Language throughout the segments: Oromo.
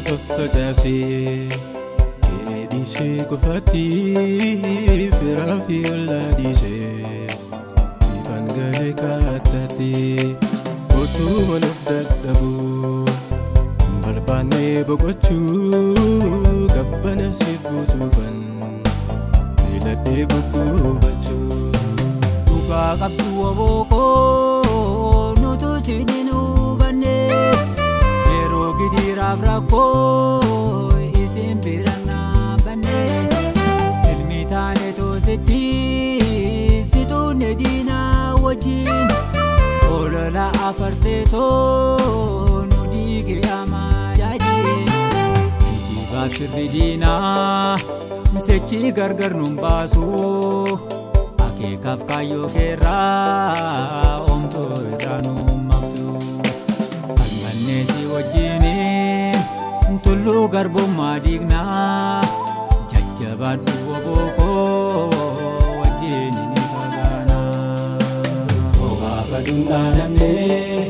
koo faffacaasee Keedishee qofaatti firaa fi ollaa dhiisee Siifan galee kaattaatti otuma nuuf dadhabu hin barbaanne boqochuu gabbana siif buusuufan filadhee guggubachuu. Dhugaa qabdu obookoo nutu siin hin hubanne yeroo gidiraaf rakkoo isin bira dhaabbanne ilmi taane toositti situunne diinaa wajjin olola afarseetoo nu diige amaajaajin geejjibaaf sirri diinaa sechi gargar nun baasu. Akeekaaf kaayyoo keerraa oomtuu irraa nu maqsu. Falmannee si wajjiniin tulluu garbummaa diignaa jajjabaadhu obookoo wajjin ni fagaanaa. Gaafa dunnaanamnee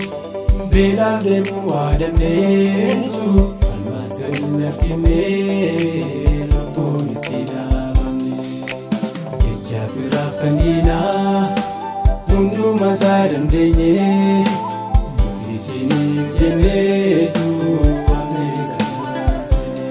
beelaaf deemuu waadamneetu almaas kan hin lakkifnee lubbuun itti dhaabamne. Jecha firaaf kan diinaa hundumaa isaa dandeenye nuti isiniif jenneetu waamne kan raasine.